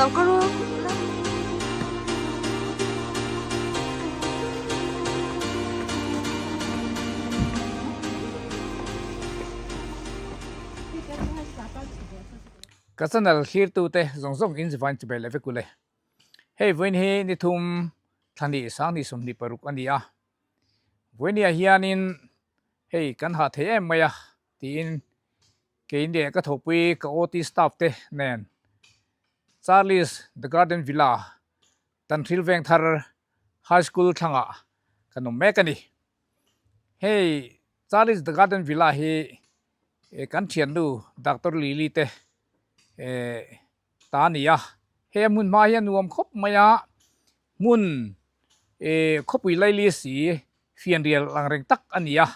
Lo ka ru. Ka channel thlirtute zawng zawng in zivain chibai leh vek ule. Hei vawiin hi ni thum thla ni sang ni 26 a ni a. Vawinia hianin hei kan hah thei em mai a tiin kei leh ka thawhpui ka OT staff te nen Charles The Garden Villa Tanhril Vengthar High School thlangah kan awm mek a ni. Hei Charles The Garden Villa hi kan thiannu Doctor Lily te ta a ni a, he hmun hma hian nuam khawp mai a, hmun eh khawpui laili si fianrial ang reng tak a ni a,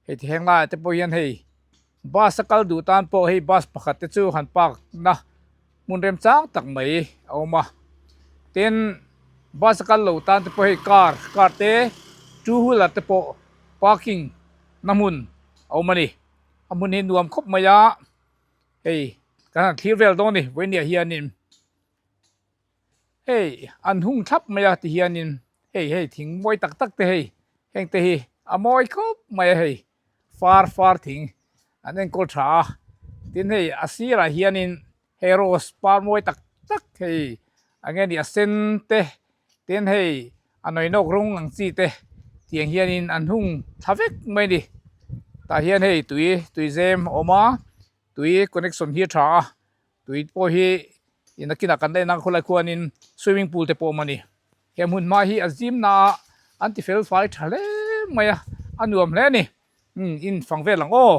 hei ti heng laiah te pawh hian hei bus a kal duh tan pawh hei bus pakhat te chu han park na hmun remchang tak mai a awm a, tin bus a kal lo tan te pawh hei car car te two wheeler te pawh parking na hmun a awm a ni, a hmun hi nuam khawp mai a. Hei kan han thlir vel dawn a ni vawinia hianin hei an hung thlap mai a ti hianin hei hei thing mawi tak tak te hei heng te hi a mawi khawp mai a hei far far thing an enkawl tha a tin hei a sirah hianin hei rose par mawi tak tak hei eng nge ni a sen te tin hei a nawi nawk rawng ang chi te tiang hianin an hung thla vek mai a ni tah hian hei tui tui zem a awm a tui connection hi a tha a tui pawh hi nakinah kan la en ang khawlai khuanin swimming pool te pawh a awm a ni he hmun hma hi a zim na a an ti fel fai tha hle mai a a nuam hle a ni umm in fang vel ang aw.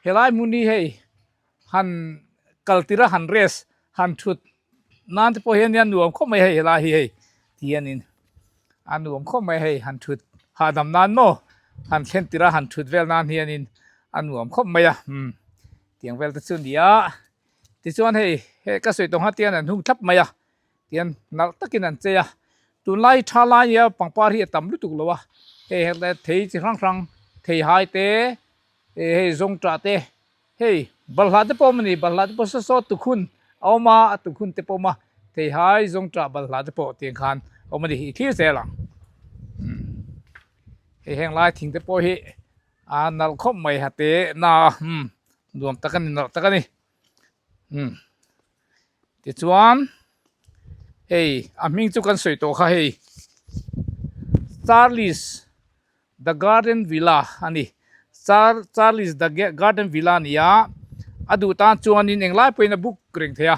Helai hmun hi hei han kal tir a han rest han thut nan te pawh hian a nuam khawp mai hei helai hi hei ti hianin a nuam khawp mai hei han thut hahdam nan maw han thlen tir a han thut vel nan hianin a nuam khawp mai a umm tiang vel te chu a ni a tichuan hei hei ka sawi tawh nghat hian an hung thlap mai a. Tian nalh takin an chei a, tunlai tha lai nia pangpar hi a tam lutuk lo a, hei hetlai thei chi hrang hrang theihai te eh hei zawngṭah te hei balhla te pawh a awm a ni balhla te pawh saw saw tukhun a awm a a tukhun te pawh a awm a theihai zawngṭah balhla te pawh tiang khan a awm a ni i thlir zel ang hei heng lai thing te pawh hi a nalh khawp mai ha te na umm nuam tak a ni nalh tak a ni. Umm tichuan hei a hming chu kan sawi tawh kha hei Charles the garden villa a ni char Charles the garden villa a ni a a duh tan chuanin englai pawhin a book reng thei a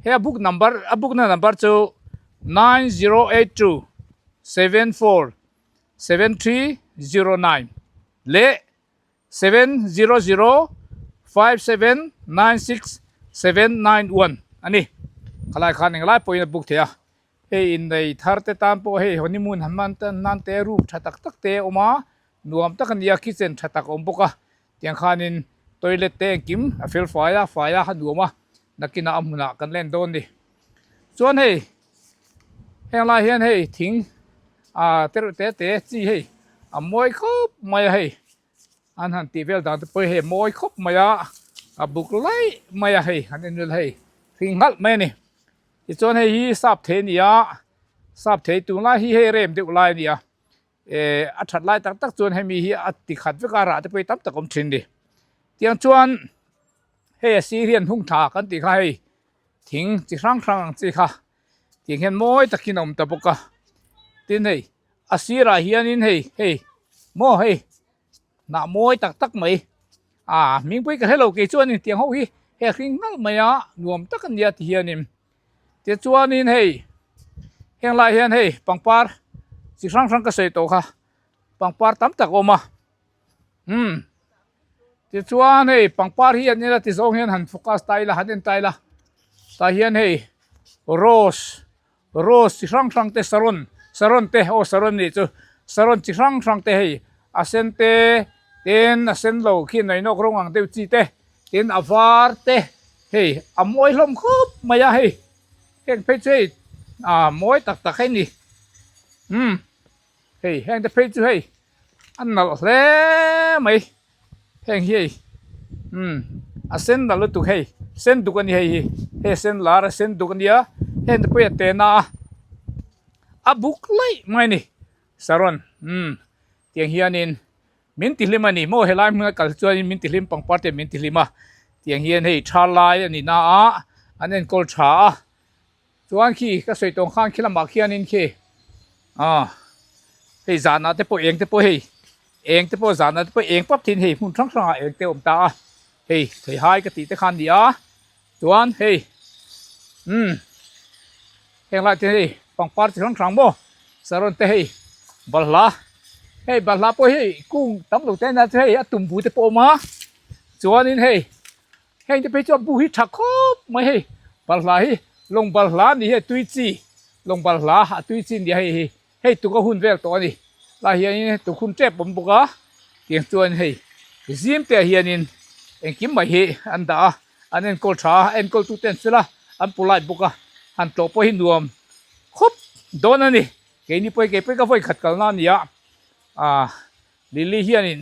he a book number a book na number chu 9082 74 7309 leh 7005796791 a ni. Khalai khan englai pawhin a book thei a, hei innei thar te tan pawh hei honeymoon han hman nan te room tha tak tak te a awm a, nuam tak a ni a, kitchen tha tak a awm bawk a, tiang khanin toilet te engkim a fel fai a, fai a a nuam a, nakinah a hmunah kan len dawn a ni. Chuan hei heng lai hian hei thing ah te reuh te te chi hei a mawi khawp mai a hei. An han tih vel dan te pawh hi hei a mawi khawp mai a, a buk laih mai a hei an en vel hei hring nghalh mai a ni. Tichuan hei hi sap thei a ni a, sap thei tunlai hi hei rem deuh lai a ni a, eh a that lai tak tak chuan hemi hi a ti khat vek a rah te pawh hi tam tak a awm thin a ni. Tiang chuan hei a sir hian hung tha kan tih kha hei thing chi hrang hrang ang chi kha tiang hian mawi takin a awm ta bawk a, tin hei A sirah hianin hei hei maw hei hnah mawi tak tak mai ah hmingpui ka hrelo kei chuanin tiang ho hi hei a hring nalh mai a nuam tak a nia ti hianin tichuanin hei heng lai hian hei pangpar chi hrang hrang ka sawi tawh kha pangpar tam tak a awm a umm tichuan hei pangpar hi an ila ti zawng hian han focus ta ila han en ta ila tah hian hei rose Rose chi hrang hrang te saron saron te aw saron nih chu saron chi hrang hrang te hei a sen te tin a sen lo khi nainawk rawng ang deuh chi te tin a var te hei a mawi hlawm khawp mai a hei heng phei chu hei ah mawi tak tak hei ni umm hei heng te phei chu hei. A nalh hle mai heng hi hei umm a sen nalh lutuk hei sen duk a ni hei hi hei a sen lar a sen duk a nia heng te pawh hi a te na a a buk laih mai a ni saron umm tiang hianin min ti hlim a ni maw helai hmuna kal chuanin min ti hlim pangpar te min ti hlim a tiang hian hei tha lai a ni na a an enkawl tha a. Chuan khi ka sawi tawng khan khi lamah khianin khi ah hei zanah te pawh eng te pawh hei eng te pawh zanah te pawh eng pap thin hei hmun hrang hrangah eng te a awm ta a hei theihai ka tih te khan a ni a chuan hei umm heng lai te hei pangpar chi hrang hrang maw saron te hei balhla hei balhla pawh hi kung tam lo te ania hei a tumbu te pawh a awm a chuanin hei. Heng te phei chu a bu hi tha khawp mai hei balhla hi lawng balhla a ni hi a tui chi lawng balhla a tui chi a nia hei hi hei tuk a hun vel tawh a ni lai hianin tuk hun tep awm bawk a tiang chuan hei zim te ah hianin engkim mai hi an dah a an enkawl tha a enkawl tu te an fel a an polite bawk a han tlawh pawh hi nuam khawp dawn a ni keini pawh hi kei pawh hi ka vawi khat kalna a ni a ah Lily hianin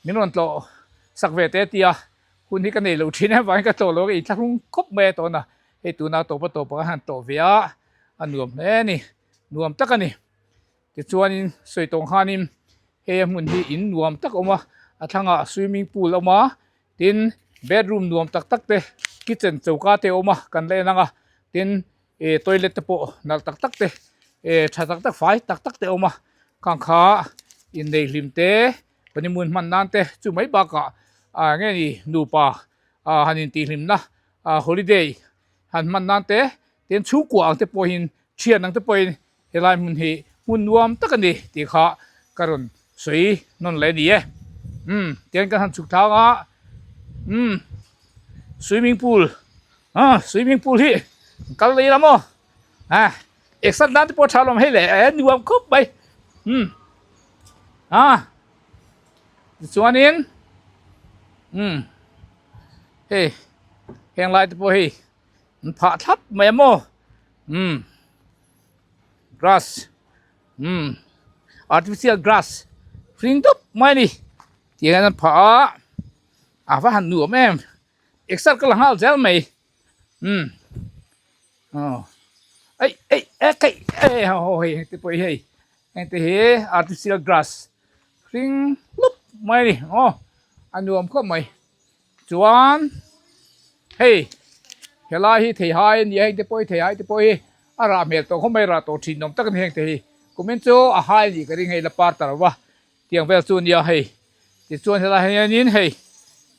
min rawn tlawh sak ve teh a ti a. Hun hi ka nei lo thin em vangin ka tlawh lo a, ka inthlahrung khawp mai a tawna hei tuna tawpa tawpa ka han tlawh ve a, a nuam hle a ni, nuam tak a ni. Tichuanin sawi tawng khanin hei a hmun hi in nuam tak a awm a, a thlangah swimming pool a awm a, tin bedroom nuam tak tak te kitchen choka te a awm a kan la en ang a, tin eh toilet te pawh nalh tak tak te eh tha tak tak fai tak tak te a awm a, khang kha inneihlim te. Honeymoon hman nan te chu mai bakah ah nge ni nupa ah han intihhlimna ah holiday han hman nan te tin chhungkua ang te pawhin thian ang te pawhin helai hmun hi hmun nuam tak a ni tih kha ka rawn sawi nawn leh a ni e umm tihian kan han chhuk thlang a umm swimming pool ah swimming pool hi kal leh ila maw ah exer nan te pawh a tha alawm hei le nuam khawp mai umm. A tichuanin umm hei heng lai te pawh hei an phah thlap mai a maw umm grass umm artificial grass hring dup mai a ni tih hian an phah a a va han nuam em exer ka la nghal zel mai umm aw eih eih e keih e haw hei heng te pawh hi hei. Heng te hi artificial grass hring hlup mai a ni aw a nuam khawp mai chuan hei helai hi theihai a ni a heng te pawh hi theihai te pawh hi a rah hmel tawh khawp mai rah tawh thin awm tak a ni heng te hi kumin chu a hai a nih ka ring hei la par ta lo va tiang vel chu a nia hei tichuan helai hianin hei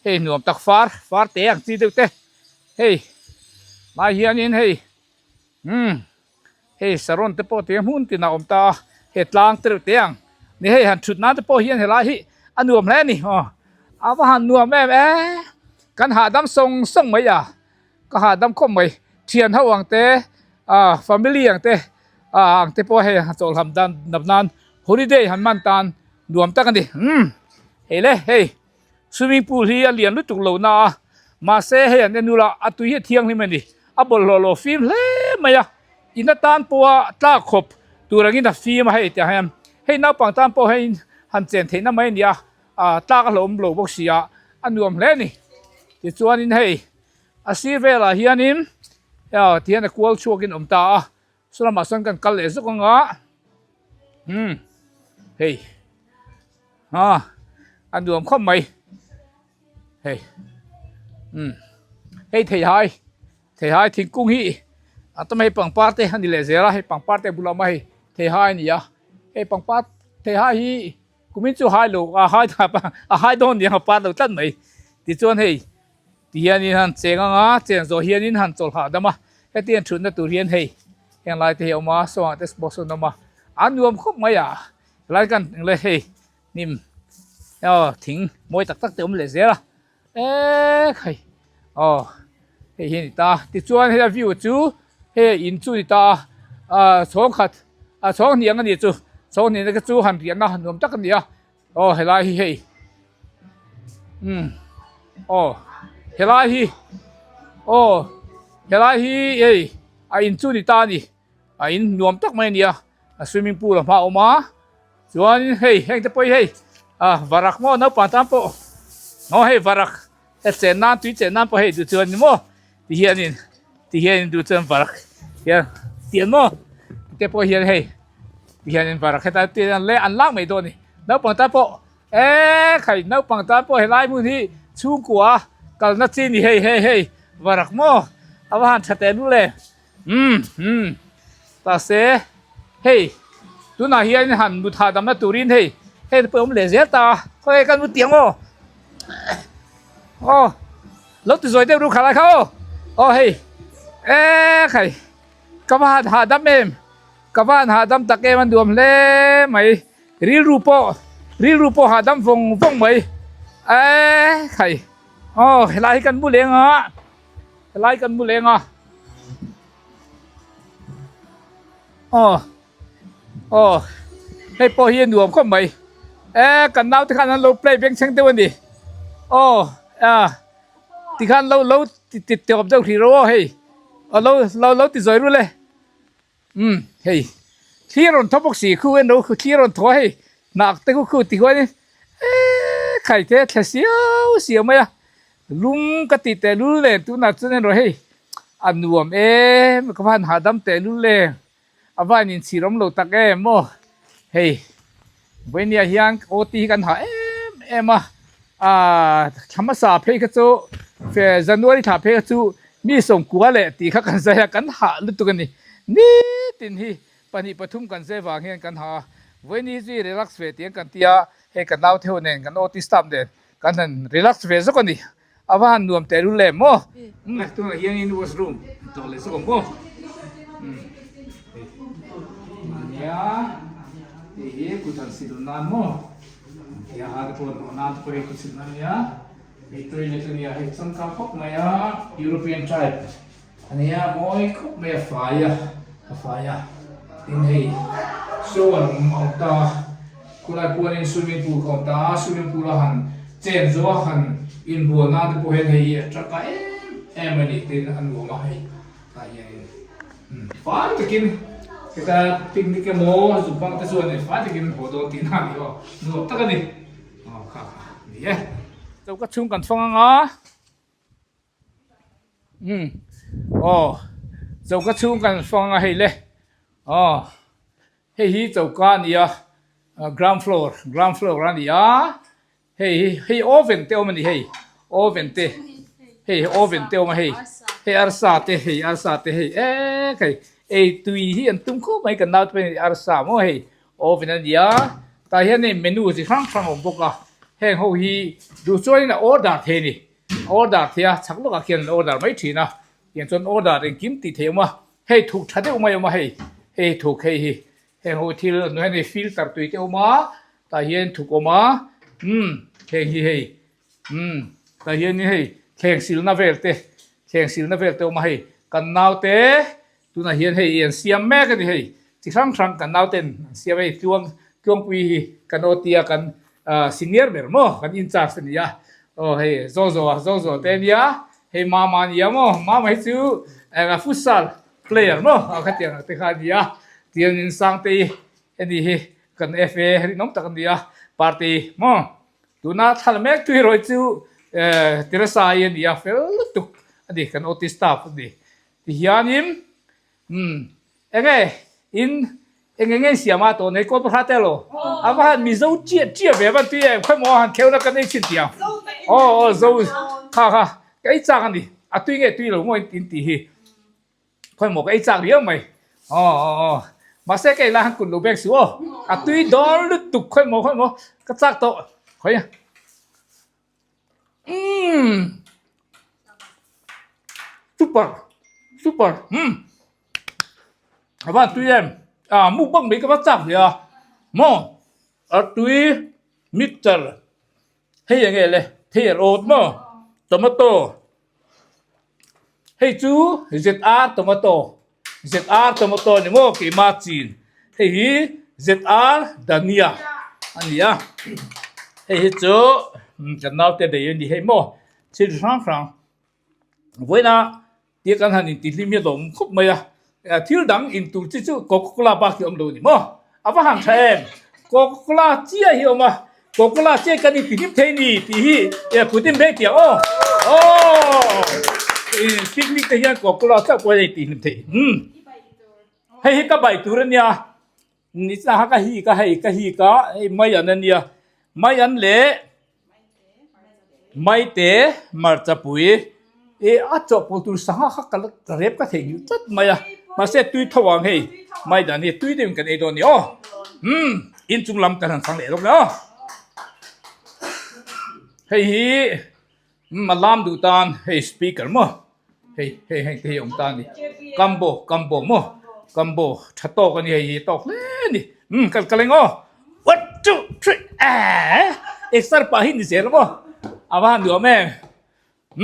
hei nuam tak far far te ang chi deuh te hei lai hianin hei umm. Hei saron te pawh tia hmun tin a awm ta a, he tlang te reuh te ang ni hei han thut nan te pawh hian helai hi a nuam hle a ni aw a va han nuam em e kan hahdam sawng sawng mai a ka hahdam khawp mai thian ho ang te ah family ang te ah ang te pawh hei han chawlham dan dam nan holiday han hman tan nuam tak a ni umm hei le hei. Swimming pool hi a lian lutuk lo na a, mahse hei an en ula a tui hi a thianghlim a ni. A bawlhhlawh lo fim hle mai a, in atan pawha tlak khawp tur angin a fim a hei tiang hian hei naupang tan pawh hei han chen theihna mai a ni a, ah tlak a hlauhawm lo bawk si a, a nuam hle a ni. Tichuanin hei a sir velah hianin ah tihian a kual chhuakin a awm ta a, saw lamah sawn kan kal leh zawk ang a, umm hei. A a nuam khawp mai hei umm hei theihai theihai thingkung hi a tam hei pangpar te a ni leh zel a hei pangpar te a bulah awm a hei theihai a ni a hei pangpar theihai hi kumin chu hai lo a hai a hai dawn ni ang a par lo tlat mai tichuan hei ti hianin han cheng ang a cheng zawh hianin han chawlh hahdam a heti an thutna tur hian hei heng lai te hi a awm a sawngah te box an awm a a nuam khawp mai a. Helai kan eng le hei hnim aw thing mawi tak tak te awm leh zel a eee khai aw hei hi a ni ta tichuan hei a view chu hei in chu a ni ta a ah chhawng khat ah chhawng hnih ang a ni chu chhawng hnih na chu han riahna nuam tak a ni a aw helai hi hei umm aw helai hi aw helai hi hei a in chu a ni ta a ni a in nuam tak mai a ni a. A swimming pool a hma a awm a chuanin hei heng te pawh hi hei A varak maw naupang tan pawh aw hei varak he chen nan tui chen nan pawh hei duh chuan ni maw ti hianin ti hianin duh chuan varak hian tian maw te pawh hian hei ti hianin varak heta te an le an lak mai dawn a ni naupang tan pawh eee khai naupang tan pawh helai hmun hi chhungkua kalna chi ni hei hei hei varak maw a va han tha teh lul e. Umm umm ta se hei tunah hian han mut hahdamna turin hei hei te pawh a awm leh zel ta a khawi kan mu tiang aw aw lo ti zawi deuh ru khalai kha aw aw hei eee khai ka va han hahdam em ka va han hahdam tak em a nuam hle mai rilru pawh rilru pawh hahdam vawng vawng mai eee khai aw helai hi kan mu leng a. Helai kan mu leng a. Aw. Aw. Hei pawh hi a nuam khawp mai. E kan naute khan an lo play beng chheng deuh a ni. Aw. A. Tikhan lo lo ti ti tawp deuh hrih ro aw hei. Aw lo lo lo ti zawi rul e. Umm hei thli a rawn thaw bawk si khu en ro thli a rawn thaw a hei hnah te khu khu ti huanin eeee khai te a thle siau siau mai a lung ka tih teh lul nen tunah chuan en rawh hei a nuam em ka va han hahdam teh lul em a va han inchhir awm lo tak em maw hei vawinia hian OT hi kan ha em em a aaa thla hmasa phei kha chu January thla phei kha chu mi sawmkua leh tih kha kan zai a kan hah lutuk a ni nitin hi pahnih pathum kan zai vang hian kan hah a vawiin hi chu relax ve tih an kan ti a hei ka nau theuh nen kan OT staff nen kan han relax ve zawk a ni a va han nuam teh lul em maw tunah hianin washroom tawh leh zawk ang maw ania hei hi kut han sil nan maw tia ha te pawh nawh nan te pawh hei kut sil nan ania hei toilet ania hei changkang khawp mai a European type ania mawi khawp mai a fai a a fai a tin hei shower awm a awm ta a khulai khuanin swimming pool kha a awm ta a swimming pool a han chen zawh a han inbual nan te pawh hian hei hi a tangkai em em a ni tin a nuam a hei tah hianin fai takin heta picnic emaw zuk bang te chuan fai takin haw dawn tih na a ni aw nuam tak a ni aw kha kha a ni e. Choka chhung kan fang anga. Umm aw choka chhung kan fang a hei le aw hei hi choka a ni a ground floor ground floor a ni a hei hi hei oven te awm a ni hei oven te hei oven te awm a hei hei arsa te hei arsa te hei ek hei ei tui hi an tum khawp mai kan naute pawh hian arsa maw hei Oven a ni a, tah hian hei menu chi hrang hrang a awm bawk a, heng ho hi duh chuanin a order thei a ni, a order thei a, chhak lawkah khian an order mai thin a, tiang chuan order engkim tih theih a awm a, hei thuk tha deuh mai a awm a hei, hei thuk hei hi heng ho thil an hian hei filter tui te a awm a, tah hian thuk a awm a, umm heng hi hei umm tah hianin hei thleng silna vel te thleng silna vel te a awm a hei kan naute Tunah hian hei an siam mek a ni hei, chi hrang hrang kan nauten an siam hei tluang tluangpui hi kan aw tia kan senior ber maw kan in charge a ni a, aw hei zaw zaw a zaw zaw te a nia, hei mama a nia maw, mama hi chu eng a futsal player maw a khatiang ang te kha a ni a, tiangin Sangtei heni hi kan FA rinawm tak a ni a, party maw tuna thla la mek tu hi erawh hi chu Teresa i a ni a fel lutuk a ni kan OT staff a ni. Tihianin umm enge in eng enge siam a tawh nei kawl pakhat elo a va han mizo chiah chiah ve van tui em khawimaw a han kheu na kan ei thin tih ang aw aw zo kha kha ka ei chak a ni a tui nge tui lo maw in tih hi khawimaw ka ei chak riau mai aw aw aw mahse ka ei lai han kut lo beng suh aw a tui dawn lutuk khawimaw khawimaw ka chak tawh khawi Umm super super umm a van tui em ah mukbang mai ka va chak ve a maw a tui mixture hei eng nge le thei a rawt maw tomato hei chu ZR tomato ZR tomato a ni maw keimah chin hei hi ZR dania a ni a hei hi chu kan naute bei a ni hei maw thil hrang hrang vawiina tia kan han intihlim hi a lawm khawp mai a thil dang in tur chi chu coca cola bak hi a awm lo a ni maw a va han tha em coca cola chiah hi a awm a. Coca-Cola chiah kan intihlim thei ni tih hi eh kut in beng tih ang aw aww picnic te hian Coca-Cola chauh pawh a intihlim thei umm hei hi ka bai tur a nia ni chiah ka hik a hei ka hik a hei mai an a nia mai an leh Maite hmarcha pui ih a chawhpawlh tur sangha kha ka la ka rep ka theihnghilh tlat mai a mahse tui tho ang hei mai dan hi tui deuhin kan ei dawn a ni aw umm inchung lam kan han chang leh lawk le aw hei hi umm a lam duh tan hei speaker maw hei hei heng te hi a awm ta a ni combo combo maw combo tha tawk a ni hei hi tawk hle a ni umm kal kal eng aw one two three eehh exer pah hi ni zel maw a va han nuam em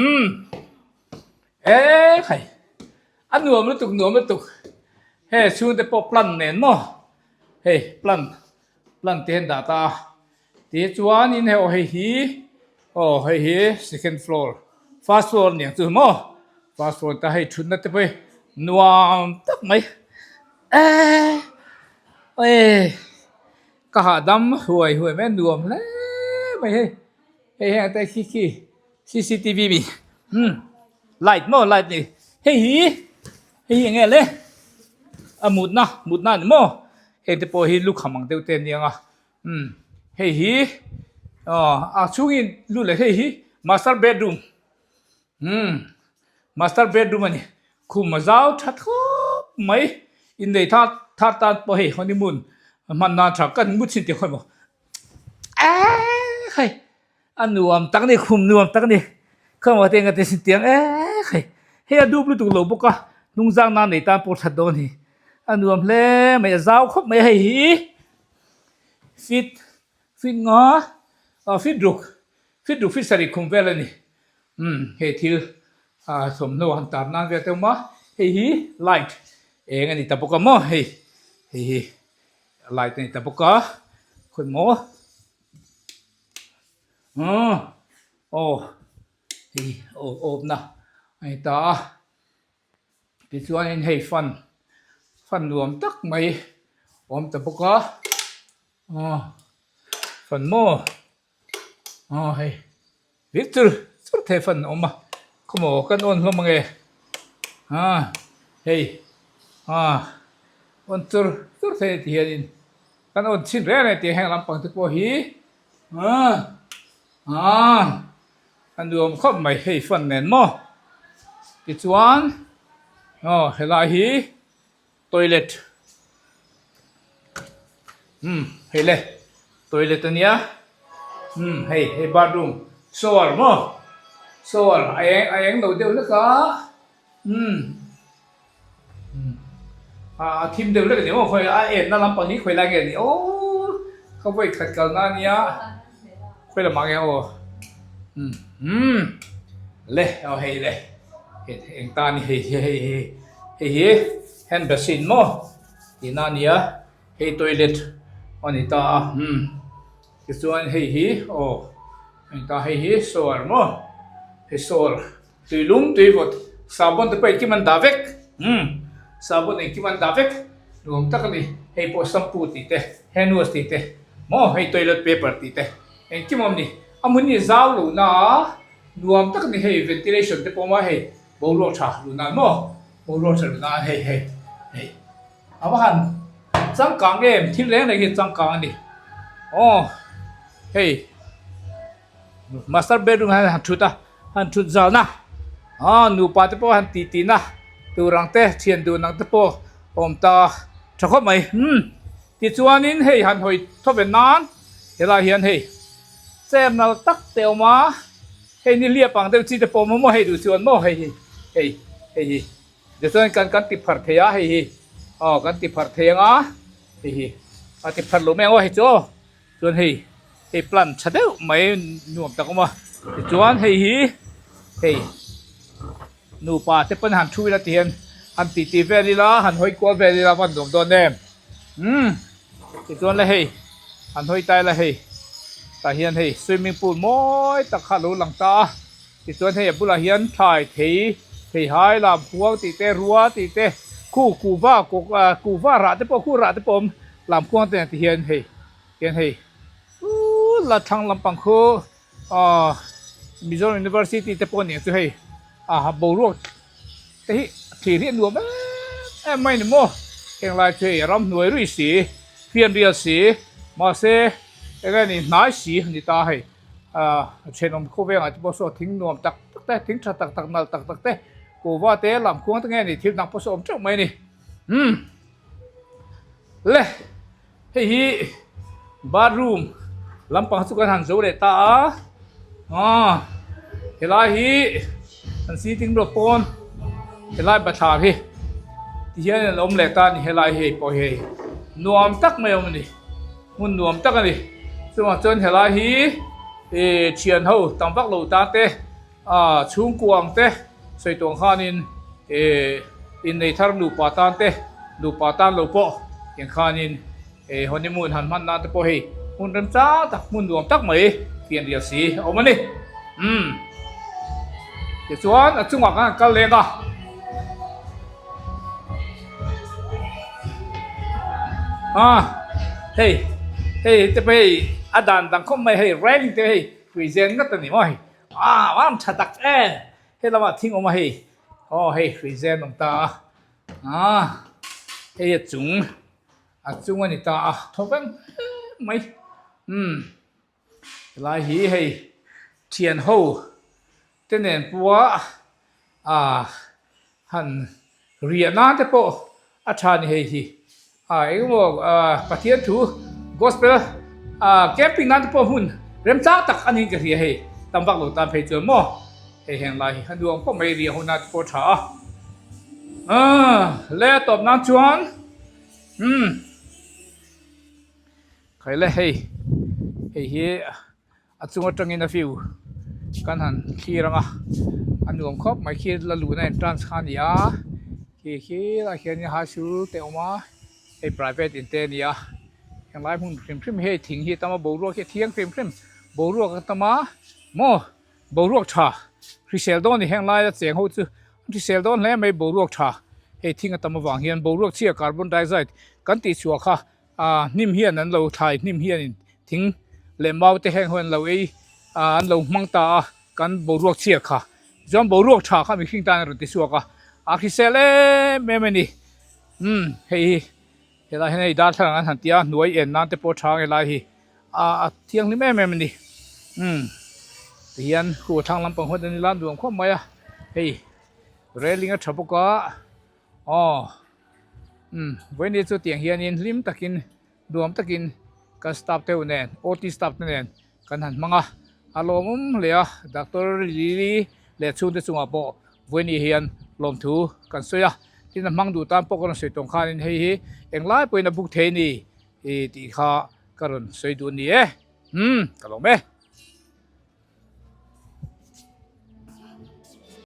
umm eehh khai a nuam lutuk nuam lutuk hei chhungte pawh plan nen maw hei plan plan te an dah ta a. Tichuanin hei aw hei hi aw hei hi second floor first floor aniang chu maw first floor ta hei thutna te pawh hi nuam tak mai eee awi ka hahdam huai huai mai a nuam hle mai hei hei heng te khi khi cctv mi umm light maw light ni hei hi hei hi eng nge le a mutna mutna a ni maw heng te pawh hi lukham ang deuh te aniang a. Umm hei hi aw a chhungin lut leh hei hi master bedroom umm master bedroom a ni khum a zau tha thawp mai innei thar thar tan pawh hei honeymoon hman nan tha kan ngut chin tih khawi maw eehh hei a nuam tak a ni khum nuam tak a ni khawi maw te engati sin tiang eehh hei hei a dup lutuk lo bawk a hnung zang nan nei tan pawh that dawn a ni a nuam hle mai a zau khawp mai a hei hi. Feet feet nga ah feet ruk feet ruk feet sarih khum vel a ni umm hei thil ah thawmhnaw han tar nan vel te awm a hei hi light eng a ni ta bawk a maw hei hei hi light a ni ta bawk a khawi maw aw aw hei aw awpna a ni ta a. Tichuanin hei fan fan nuam tak mai a awm ta bawk a aw fan maw aw hei vir chur chur thei fan a awm a khawmaw kan awn hlawm ange ah hei ah awn chur chur thei a ti hianin kan awn chhin reng reng tih heng lampang te pawh hi ah ah. A nuam khawp mai hei fan nen maw tichuan aw helai hi toilet umm hei le toilet a nia umm hei hei bathroom shower maw shower a eng a eng lo deuh hlek a umm a thim deuh hlek a ni maw khawi a enna lampang hi khawi lai nge a ni aww ka vawi khat kalna a nia khawi lamah nge aw umm le aw hei le eng ta a ni hei hi hei hi hei hi hand basin maw tihna a nia hei toilet a ni ta a umm tichuan hei hi aw eng ta hei hi shower maw hei shower. Tui lum tui vawt sabon te pawh engkim an dah vek umm sabon engkim an dah vek nuam tak a ni hei pawh shampoo tih te hand wash tih te maw hei toilet paper tih te engkim a awm a ni a hmun hi zau lo na a nuam tak a ni hei ventilation te pawh a awm a hei boruak tha luh nan maw boruak tha luh nan hei hei hei a va han changkang em thil reng reng hi changkang a ni aw hei. Master bedroom hian han thut a han thut zan a aw nupa te pawh han tih tih na tur ang te thian dun ang te pawh awm ta tha khawp mai umm tichuanin hei han hawi thaw ve nan helai hian hei chair nal tak te a awm a hei nihliap ang deuh chi te pawh a awm a maw hei duh chuan maw hei hi hei hei hi tichuan kan kan ti pharh thei a hei hi aw kan ti pharh thei ang a hei hi a ti pharh lo mai ang aw hei chu aw. Chuan hei hei plant tha deuh mai nuam tak a awm a tichuan hei hi hei nupa te pawn han thu ila ti hian han tih tih vel ila han hawi kual vel ila a van nuam dawn em umm tichuan le hei han hawi ta ila hei tah hian hei swimming pool mawi tak kha a lo lang ta a tichuan hei a bulah hian thlai thei theihai lam khuang tih te rua tih te khu kuhva kuhva rah te pawh khu rah te pawh a awm lam khuang te ti hian hei. Hian hei uh la thlang lampang khu aw Mizoram University te pawh aniang chu hei ah boruak te hi thlir hi a nuam em em mai a ni maw heng lai chu hei ramhnuai ruih si fianrial si mahse eng nge ni hnai si a ni ta hei ah thenawm khawvengah te pawh saw thing nuam tak tak te thing tha tak tak nalh tak tak te kuhva te lamkhuang te nge ni thil dang pawh saw awm teuh mai a ni umm le. Hei hi bathroom lampang chu kan han zo leh ta a aw helai hi an sitting room pawn helai bathlar hi ti hian an awm leh ta a ni helai hi hei pawh hi hei nuam tak mai a awm a ni hmun nuam tak a ni chuvang chuan helai hi ih thian ho tam vak lo tan te ah chhungkua ang te sawi tawng khanin eh innei thar nupa tan te nupa tan lo pawh eng khanin eh honeymoon han hman nan te pawh hei hmun remchang tak hmun nuam tak mai fian rial si a awm a ni umm tichuan a chungah khan an kal leng a. Ah hei hei te pawh hei a dan dang khawp mai hei railing te hei hruizen ngat a ni maw hei. Ah am tha tak em he lamah thing awm a hei aw hei hrui zen awm ta a ah hei a chung a chung a ni ta a thaw veng mai umm helai hi hei thian ho te nen pawha ah han riah nan te pawh a tha ni hei hi ah engemaw ah Pathian thu gospel ah camping nan te pawh hmun remchang tak a niin ka hria hei tam vak lo tan phei chuan maw hei heng lai hi a nuam khawp mai riah hun ah te pawh a tha a ah le a tawp nan chuan umm khaile hei hei hi. A chung atangin a view kan han thlir ang a, a nuam khawp mai khi la luhna entrance kha a ni a, khi khi lai khianin high school te a awm a, hei private in te a ni a, henglai hmun hrim hrim hi hei thing hi a tam a boruak hi a thiang hrim hrim boruak a tam a maw boruak tha hrisel dawn a ni henglai a cheng ho chu an hrisel dawn hle mai boruak tha hei thing a tam avang hian boruak chhia carbon dioxide kan tih chhuah kha. Ah hnim hian an lo thlai hnim hianin thing leh mau te heng ho an lo ei ah an lo hmang ta a kan boruak chhia kha chuan boruak tha kha mihring tan a rawn ti chhuak a a hrisel em em a ni umm hei hi helai hian hei darthlalang an han ti a hnuai en nan te pawh a tha ang helai hi ah a thianghlim em em a ni umm tihian khu a thlang lampang huat a ni la nuam khawp mai a hei railing a tha bawk a aw. Umm vawiin chu tiang hianin hlim takin nuam takin kan staff te ho nen OT staff te nen kan han hmang a a lawmawm hle a doctor Lily leh chhungte chungah pawh vawiin hian lawmthu kan sawi a tin a hmang duh tan pawh ka rawn sawi tawng khanin hei hi englai pawhin a book thei a ni tih kha ka rawn sawi duh a ni e umm ka lawm e.